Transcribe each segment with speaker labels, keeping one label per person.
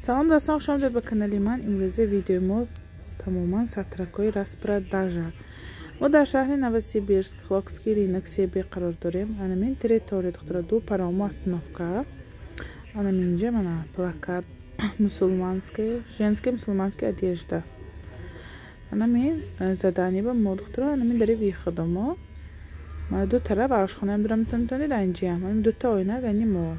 Speaker 1: Салом, дӯстон, хуш омадед ба канали ман. Имрӯза видеои мо тамоман сатракҳои распродажа. Мо дар шаҳри Новосибирск, Хилокский рынок 3Б қарор дорем. Анамин территория, духтара, ду парому остановка. Анаминҷа мана плакат: мусульманская, женская мусульманская одежда. Анамин здание ба мо, духтара, анамин дари выхода мо. Ма ду тараф ошхонаам бирам, метавонед анҷиам. Анамин дута оина гани мо.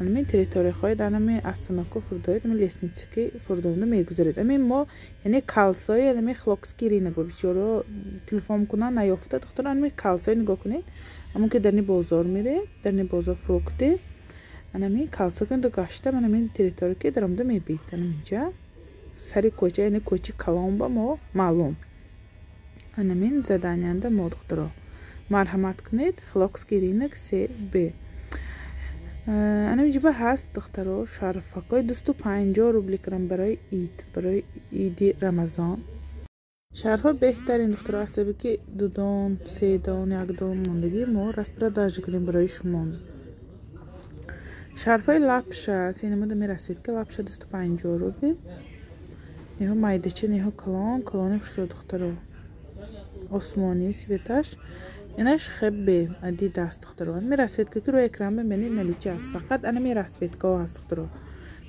Speaker 1: Анамин территория хоҳед, анами остановка фурдоед, ами лестница ки фурдонда мегузаред. Ами мо, яъне калсои анами Хилокский рынок, бисёро телефон кунан, наёфта, духтара. Анами калсои нигоҳ кунед, ҳамон ки дарни бозор меред, дарни бозор фрукты, анами калсо ки гашта, анамин территория ки даромада мебид, анаминҷа сари кӯча, яъне кӯчи калон ба мо маълум. Анамин здание анда мо, духтаро, марҳамат кунед, Хилокский рынок 3Б. Анам ҷиба ҳаст, духтаро, шарфакҳои 250 рубли кунам барои ид, барои иди Рамазон. Шарфа беҳтарин, духтаро, асаби ки дудон, седон, якдон мондагӣ мо распродажа кунем барои шумо. Шарфаи лапша сенамуда мерасед, ки лапша 250 рубли. Неҳо майдача, неҳо калон калони хушро, духтаро, осмонӣ цветаш. Инаш хебе Адидас, духтаро. Ами расцветка ки рӯи экран мебинед, наличии аст, фақат анами расцветкаҳо ҳаст, духтаро.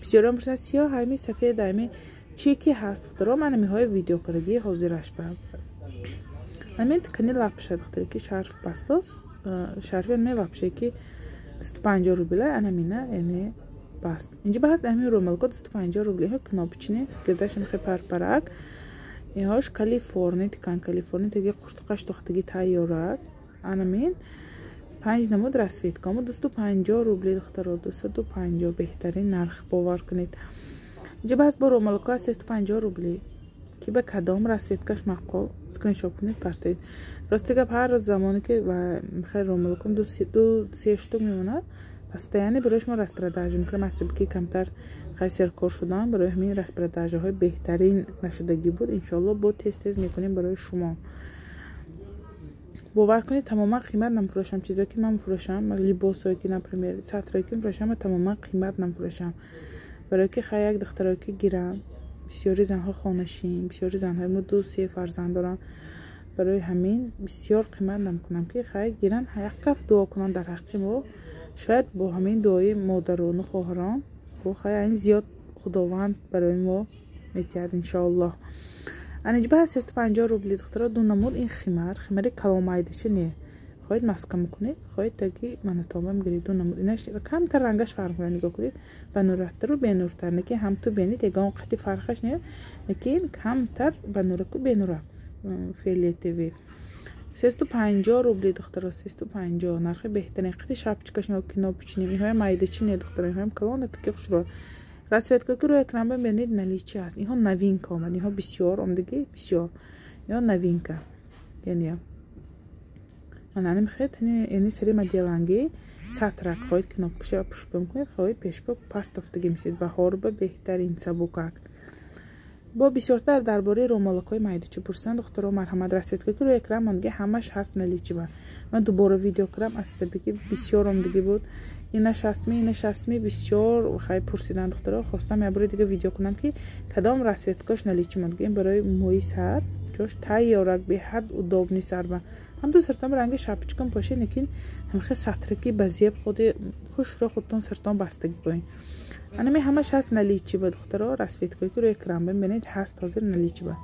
Speaker 1: Бисёрон пурсанд: сиёҳ ҳами, сафед ҳами, чӣ ки ҳаст, духтаро, ман амиҳои видео кардагӣ ҳозираш ба ҳамин ткани лапша, духтаре, ки шарф бастос, шарфи ами лапше ки 250 рубля, анамина, яъне баст. Инҷа ба ҳаст ами румалко 250 рубли, ҳо кнопочный, гирдаш амихе парпарак. Иҳош калифорни ткань, калифорни таги қуртуқаш духтаги тайёрак. Анамин панҷ намуд расцветка мо 250 рубли, духтаро, 250, беҳтарин нарх, бовар кунед. Инҷа баъз бо румалко 350 рубли. Ки ба кадом расцветкаш маъқул, скриншот кунед, партоед. Рости гап, ҳар замоне ки хеле румалком ду се штук мемонад, постоянно барои шумо распродажа мекунам. Асаби ки камтар хай серкор шудам, барои ҳамин распродажаҳои беҳтарин нашудагӣ буд. Иншоалло, бо тез тез мекунем барои шумо. Бовар кунед, тамоман қимат намфурӯшам. Чизое ки ман мефурӯшам, либосое ки, например, сатрое ки мефурӯшам, ман тамоман қимат намфурӯшам, барое ки хай як духтарое ки гирам. Бисёри занҳо хонашин, бисёри занҳои мо ду се фарзанд доранд, барои ҳамин бисёр қимат намкунам, ки хай гиран, як каф дуо кунанд дар ҳаққи мо. Шояд бо ҳамин дуои модарону хоҳарон бо хай айн зиёд Худованд барои мо метиҳад, иншоаллоҳ. Аниҷба 350 рубли, духтаро, ду намуд. Ин химар, химари каломайдача не, хоҳед маска мекунед, хоҳед таги манатоба мегиред. Ду намуд инаш камтар рангаш фарқ мекунад, нигоҳ кунед, ба нураттару бенуртар. Лекин ҳамту бенид, ягон қати фарқаш не, лекин камтар ба нураку бенурак, фиолетовый. 350 рубли, духтаро, 350, нархи беҳтарин. Қати шапочкаш кнопочный. Инҳоям майдачи не, духтаро, инҳоям калона ки хушро. Расцветка ки рӯи экран бибинед, наличии аст. Инҳо новинка омад, инҳо бисёр омадагӣ, бисёр инҳо новинка. Яъне манани мехоҳед, яъне сари моделанги сатрак, хоҳед кнопкаша пушпа мекунед, хоҳед пешпа партофтагӣ мисед. Баҳор ба беҳтарин, сабукак. Бо бисёртар дар бораи румолакҳои майдачи пурсиданд, духтаро, марҳамат, расцветка ки рӯи экран мондагӣ, ҳамаш ҳаст наличии ба. Ман дубора видео кардам, аз сабаби ки бисёр омадагӣ буд. Инаш ҳастми, инаш ҳастми, бисёр хай пурсиданд, духтаро. Хостам як бори дига видео кунам, ки кадом расцветкаш наличии мондагӣ. Ин барои мӯи сар ҷош тайёрак, беҳад удобный сарба. Ҳамту сартон ранги шапочкам пошед, лекин ҳамихе сатраки ба зеб худи хушро худтон сартон бастагӣ боин. Анами ҳамаш ҳаст наличии ба, духтаро. Расцветкое ки рӯи экран бибинед, ҳаст ҳозир наличии ба.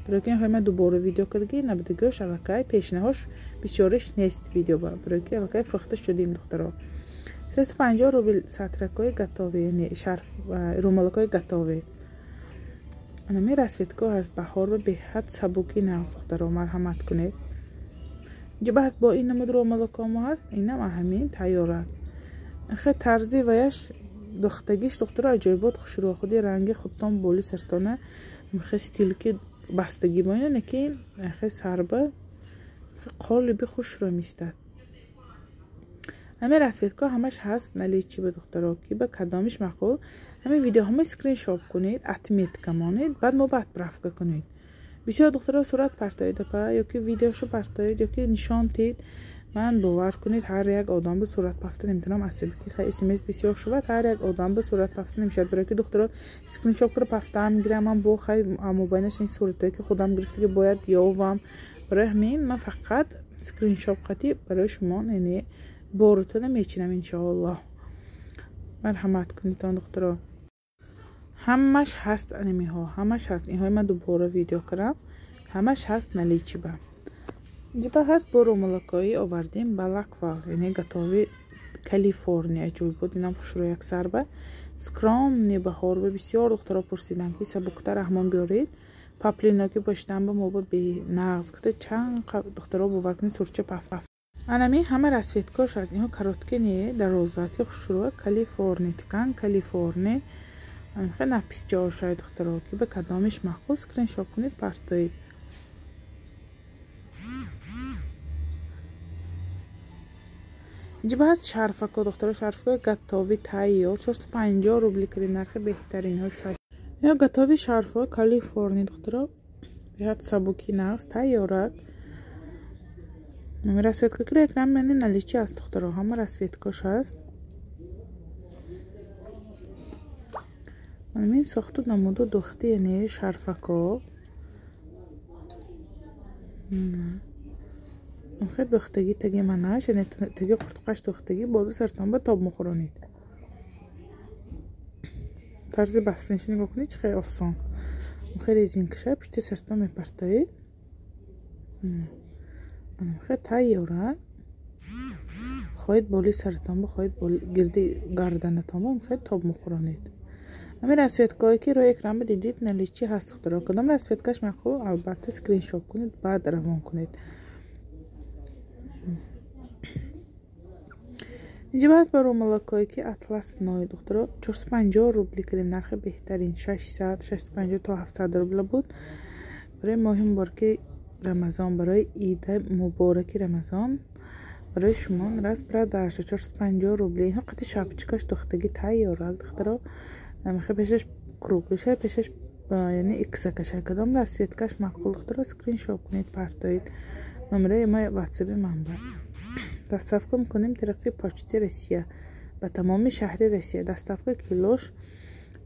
Speaker 1: Барои ки инҳои ман дубора видео кардагӣ набудагиҳош, аллакай пешинаҳош бисёриш нест видео ба, барои ки аллакай фурӯхта шудем, духтаро. 350 рубл сатракҳои готовый, яъне шарф, румалакҳои готовый. Анами расцветкаҳо ҳаст, баҳор ба беҳад сабуки нағз, духтаро, марҳамат кунед. Инҷа баҳс бо ин намуд румалакҳо мо ҳаст, инам ҳамин тайёрак. Хе тарзи ваяш духтагиш, духтаро, аҷоибот, хушрӯ, худи ранги худтон боли сартона хе стилки бастагӣ боина, лекин хе сарба қолиби хушрӯ мистад. Ҳамин расцветкаҳо ҳамаш ҳаст наличии ба, духтаро. Ки ба кадомиш маъқул, ҳамин видеоҳомо скриншот кунед, отметка монед, баъд мо ба отправка кунед. Бисёр духтаро сурат партоед, апа, ёки видеошо партоед, ёки нишон тид. Ман бовар кунед, ҳар як одам ба сурат пафта наметавонам, асаби ки хай смс бисёр шавад, ҳар як одам ба сурат пафта намешавад. Барои ки духтаро скриншот кара пафтаам мегирам, ман бо хай мобайнаш ин суратое ки худам гирифта ки бояд ёвам. Барои ҳамин ман фақат скриншот қатӣ барои шумо яъне борутона мечинам иншоаллоҳ. Марҳамат кунед он духтаро. Ҳамаш ҳаст анимиҳо, ҳамаш ҳаст. Инҳои ман дубора видео кардам, ҳамаш ҳаст наличиба. Инҷа ҳаст бо румалакои овардем балаква, яъне готови Калифорния ҷой буд. Инам хушрӯ як сарба скромни баҳор ба бисёр духтаро пурсиданд ки сабуктар раҳмон биёред. Паплиноки бошидан ба мо ба бенағз гуфта чанд духтаро бовар кунед сурча паф. Анами ҳама расцветкош аст. Инҳо коротки не, дарозаки хушрӯ Калифорни ткан Калифорни. Хеле нафис ҷошай духтаро ки ба кадомиш маъқул скриншот кунед партоед. Инҷа ҳаст шарфако духтаро, шарфакои готови тайёр 450 рубли кардем, нархи беҳтаринҳо. Ё готови шарфҳои Калифорни духтаро, беҳад сабуки нағз тайёрак. Расцветка ки экран мени наличи аст духтаро, ҳама расцветкош ҳаст. Ман сохту намуду духти яъне шарфако. Хеле духтагӣ таги манаш, яъне таги қуртқаш духтагӣ боло сартон ба тоб мухӯронед. Тарзи бастаниши нигоҳ кунед, чӣ хеле осон. Хеле резинкаша пушти сартон мепартоед. Хеле тайёра. Хоҳед боли саратон ба, хоҳед гирди гарданатон ба, хеле тоб мухӯронед. Ҳамин расцветкое ки рӯи экран дидид наличи ҳаст духтаро. Кадом расцветкаш маъқул, албатта скриншот кунед, баъд равон кунед. Инҷа ҳаст ба румалакое ки атласной духтаро 450 рубли кардем, нархи беҳтарин 600, 650 то 700 рубла буд. Барои моҳи мубораки Рамазон, барои ида мубораки Рамазон барои шумо распродажа 450 рубли. Инҳо қати шапочкаш духтагӣ тайёрак духтаро. Хеле пешаш круглиша, пешаш яъне иксакаша. Кадом расцветкаш маъқул духтаро скриншот кунед, партоед. Номераи мо ватсаби манба. Доставка мекунем тариқи почти Россия ба тамоми шаҳри Россия. Доставка килош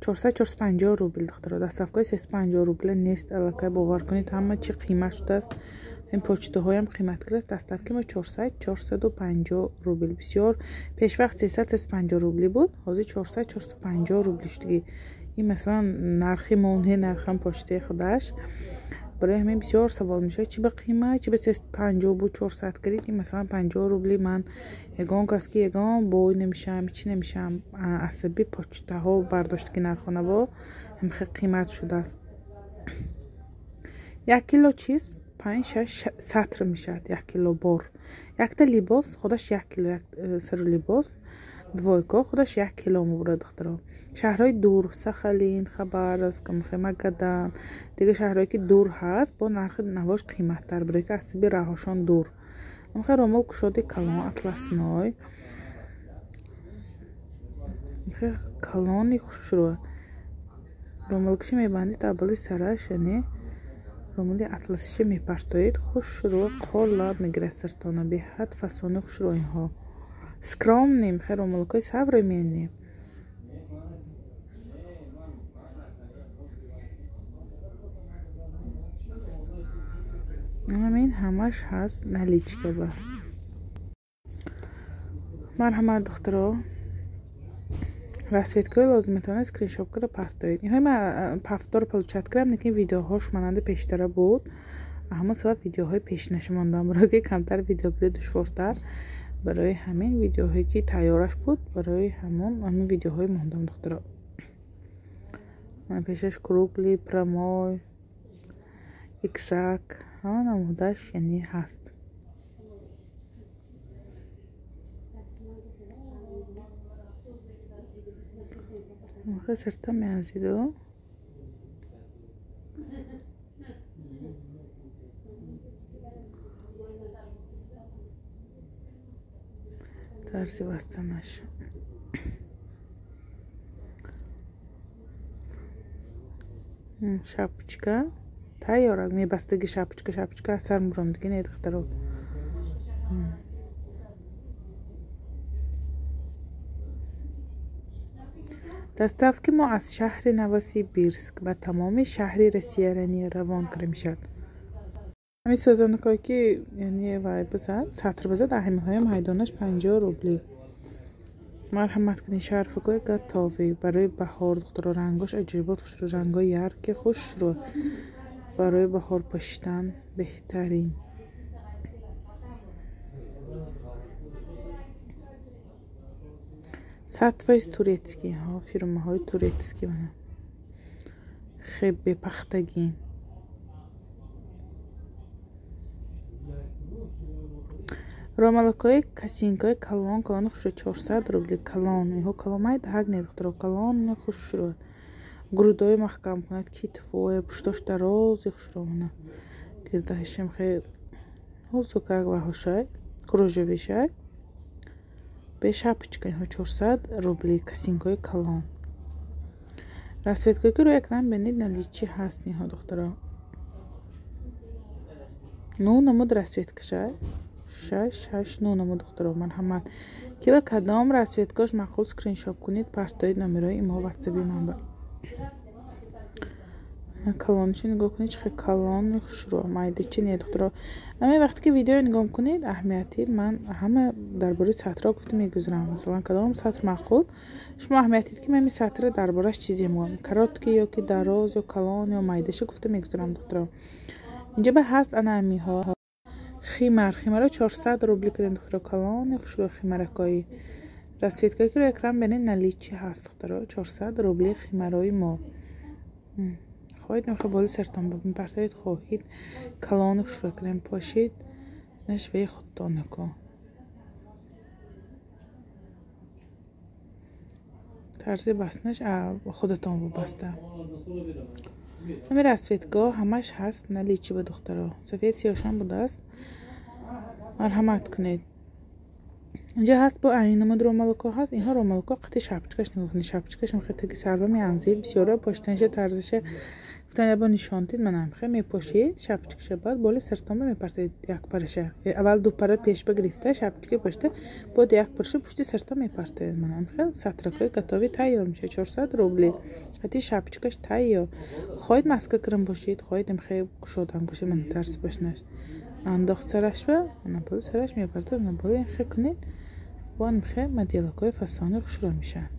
Speaker 1: 400-450 рубл духтаро. Доставкаи 350 рубла нест, аллакай бовар кунед, ҳама чи қимат шудааст. Ин почтаҳоям қимат кардааст. Доставки мо 400-450 рубл. Бисёр пешвақт 300-350 рубли буд, ҳозир 400-450 рубли шудагӣ. Ин масалан нархи мо не, нархам почтаи худаш. Барои ҳамин бисёр савол мешавад, чи ба қимат, чи ба 350 буд 400 кардед. Ин масалан 50 рубли ман ягон кас ки ягон бой намешавам, чи намешавам. Асаби почтаҳо бардошт ки нархонаво ҳам хеле қимат шудааст. Як кило чиз 5-6 сатр мешавад, як кило бор. Якта либос худаш як кило, як сару либос двойко худаш як кило мебурад духтаро. Шаҳрҳои дур, Сахалин, Хабаровск, Магадан, дигар шаҳрҳое ки дур ҳаст, бо нархи навош қиматтар, барои ки асаби раҳошон дур. Хеле ромол кушоди калон атласной, хеле калони хушрӯ. Ромолкиши мебандед аввали сараш, яъне ромоли атласиша мепартоед, хушрӯ қолаб мегирад сартона, беҳад фасони хушрӯ инҳо. Скромнем, хеле ромолкҳои современный. Ҳамин ҳамаш ҳаст наличка ба. Марҳамат духтаро. Расцветкаи лозиматона скриншот карда партоед. Инҳои ман пафтор получат кардам, лекин видеоҳош монанди пештара буд. Ҳамон сабаб видеоҳои пешинаша мондам, барои ки камтар видеогирӣ душвортар. Барои ҳамин видеоҳое ки тайёраш буд, барои ҳамин видеоҳои мондам духтаро. Пешаш кругли, прямой, иксак, ҳама намудаш яъне ҳаст. Сирта меазиду. Тарзи бастанаш. Шапочка тайёрак, мебастаги шапочка, шапочка аз сар мурондагӣ не духтаро. Доставки мо аз шаҳри Новосибирск ба тамоми шаҳри Россия равон карда мешавад. Ҳамин сӯзанакое ки яъне вай бизад, сатр бизад, ҳамиҳоям майдонаш 50 рубли. Марҳамат кунед, шарфакои готовӣ барои баҳор, духтаро, рангош аҷоибот хушрӯ, рангои ярки хушрӯ, барои баҳор пӯшидан беҳтарин. 100% турецкий ҳо, фирмаҳои турецкий мана. Хеб бепахтагин. Ромалакои косинкаи калон калон хушрӯ 400 рубли калон. Инҳо калон майдаҳак не, духтаро, калон хушрӯ. Грудои маҳкам кунад, китфое, пуштош дарози хушрӯ мана. Гирдаҳашам хел ҳозукак ваҳошай, кружевишай. Бе шапочка инҳо 400 рубли косинкаи калон. Расцветкое ки рӯи экран бинед, наличи ҳаст инҳо, духтаро. 9 намуд расцветкашай. 6, 8, 9 намуд, духтаро, марҳамат. Ки ба кадом расцветкаш маъқул скриншот кунед, партоед номерои имо ватсаби ман ба. Калончи нигоҳ кунед, чӣ хел калон хушрӯ, майдачи не, духтаро. Ҳамин вақте ки видео нигоҳ кунед, аҳамияти ман ҳама дар бораи сатрҳо гуфта мегузарам. Масалан, кадом сатр маъқул, шумо аҳамият дид ки ман ин сатра дар борааш чизе мегӯям. Короткий ё ки дароз ё калон ё майдаша гуфта мегузарам, духтаро. Инҷа ба ҳаст ана ҳамиҳо. Химар, химаро 400 рубли кардем, духтаро, калони хушрӯ химаракои. Расцветкое ки рӯи экран бинед, наличи ҳаст, духтаро, 400 рубли химарои мо. Хоҳед мехоҳед боли сартон бипартоед, хоҳед калони хушрӯ кардем пошед, нашваи худтонако. Тарзи бастанаш худатон вобаста. Ҳамин расцветкаҳо ҳамаш ҳаст наличи ба, духтаро. Сафед сиёҳшам будааст. Марҳамат кунед. Инҷа ҳаст бо айн намуд ромалако ҳаст. Инҳо ромалако қати шапочкаш нигоҳ кунед. Шапочкаш ҳам хеле таги сарба меанзид. Бисёро пошиданша тарзиша гуфтан ябо нишон дид. Манам хеле мепошед шапочкаша, баъд боли сартонба мепартоед як параша. Аввал ду пара пешба гирифта, шапочка пошта, баъд як параша пушти сартон мепартоед. Манам хеле сатракои готовӣ тайёр мешавад. 400 рубли. Қати шапочкаш тайёр. Хоҳед маска кирм бошед, хоҳед ҳам хеле кушодан бошед, ман тарзи пошинаш. Андохт сарашба, ана боли сараш мепартоед, ана боли хел кунед. Бо хел моделакои фасони хушрӯ мешаванд.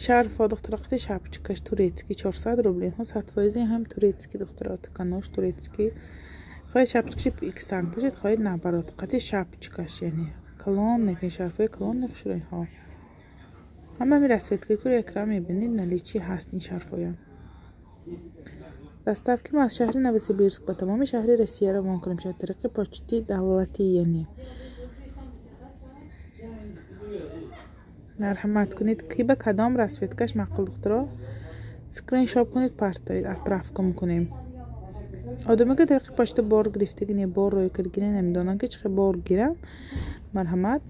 Speaker 1: Шарфо, духтаро, қати шапочкаш турецкий 400 рубли. Инҳо 100% ҳам турецкий, духтаро, тканош турецкий. Хоҳед шапочкаши иксанг бошед, хоҳед наоборот, қати шапочкаш, яъне калон не, шарфои калон хушрӯ инҳо. Ҳама ҳамин расцветкае ки рӯи экран мебинед, наличи ҳаст ин шарфоям. Доставки мо аз шаҳри Новосибирск ба тамоми шаҳри Россия равон карда мешавад тариқи почти давлатӣ, яъне. Марҳамат кунед, ки ба кадом расцветкаш маъқул, духтаро, скриншот кунед, партоед, отправка мекунем. Одаме ки тариқи почта бор гирифтагӣ не, бор рӯй кардагӣ не, намедонанд ки чӣ хел бор гиранд. Марҳамат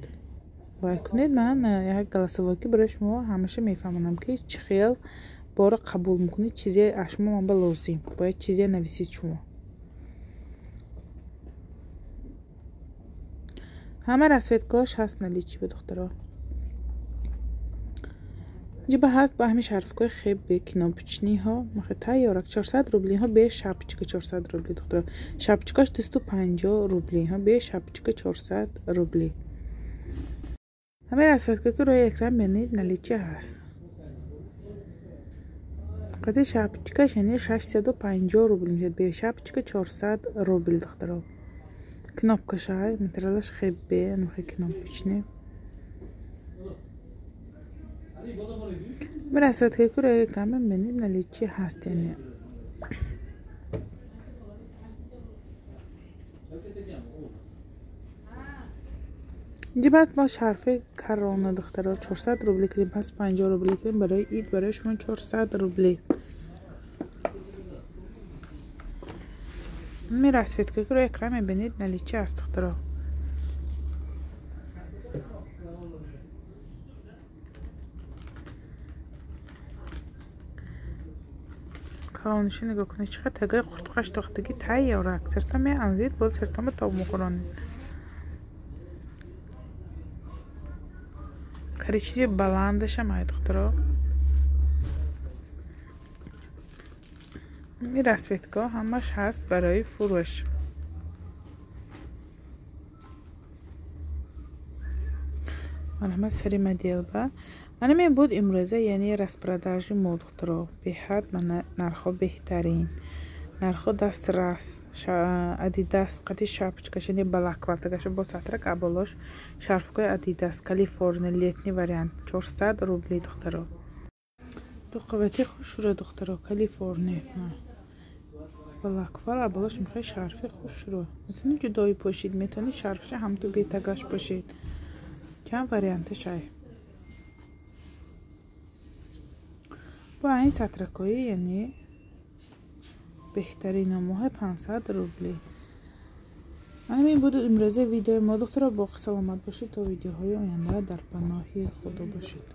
Speaker 1: вай кунед, ман як голосовой ки барои шумо ҳамаша мефаҳмонам ки чӣ хел борро қабул мекунед, чизе аз шумо ман ба лозим. Бояд чизе нависед шумо. Ҳама расцветкаҳош ҳаст наличи ба, духтаро. Инҷа ба ҳаст ба ҳамин шарфкои хебе кнопочныйҳо, махе тайёрак 400 рубли, инҳо бе шапочка 400 рубли, духтаро. Шапочкаш 250 рубли, инҳо бе шапочка 400 рубли. Ҳамин расцветка ки рӯи экран бинед, наличи ҳаст. Қати шапочкаш яъне 650 рубл мешавад, бе шапочка 400 рубл, духтаро. Кнопкашай, материалаш хебе, нухе кнопочный. Ҳамин расцветка ки рӯи экран бинед, наличи ҳаст, яъне. Инҷа пас мо шарфи корона, духтаро, 400 рубли кардем, пас 50 рубли кардем барои ид, барои шумо 400 рубли. Ҳамин расцветка ки рӯи экран мебинед, наличи аст, духтаро. Калониша нигоҳ кунед, чӣ қадр тагаи қуртқаш тохтагӣ тайёрак. Сирта меанзид, боз сиртама тоб мехӯронед. Коричневый баландашам ай, духтаро. Ин расцветка ҳамаш ҳаст барои фурӯш. Марҳамат, сари моделба. Мана мен буд имрӯза, яъне распродажи мо, духтаро. Беҳад мана нархҳо беҳтарин. Нархҳо дастрас. Адидас қати шапочкаш, яъне балаклава тагаша бо сатрак, аболош шарфкои Адидас Калифорния летний вариант 400 рубли, духтаро. Ду қабати хушрӯ, духтаро, Калифорния. Балаклава аболош мехоҳи шарфи хушрӯ. Метавонӣ ҷудоӣ пӯшид, метавонӣ шарфша ҳамту бетагаш пӯшид. Чанд варианташ ай. Бо ин сатракҳои, яъне беҳтарин моҳи 500 рубли. Ҳамин буд имрӯза видеои мо, духтаро. Боқӣ саломат бошед то видеоҳои оянда, дар паноҳи Худо бошед.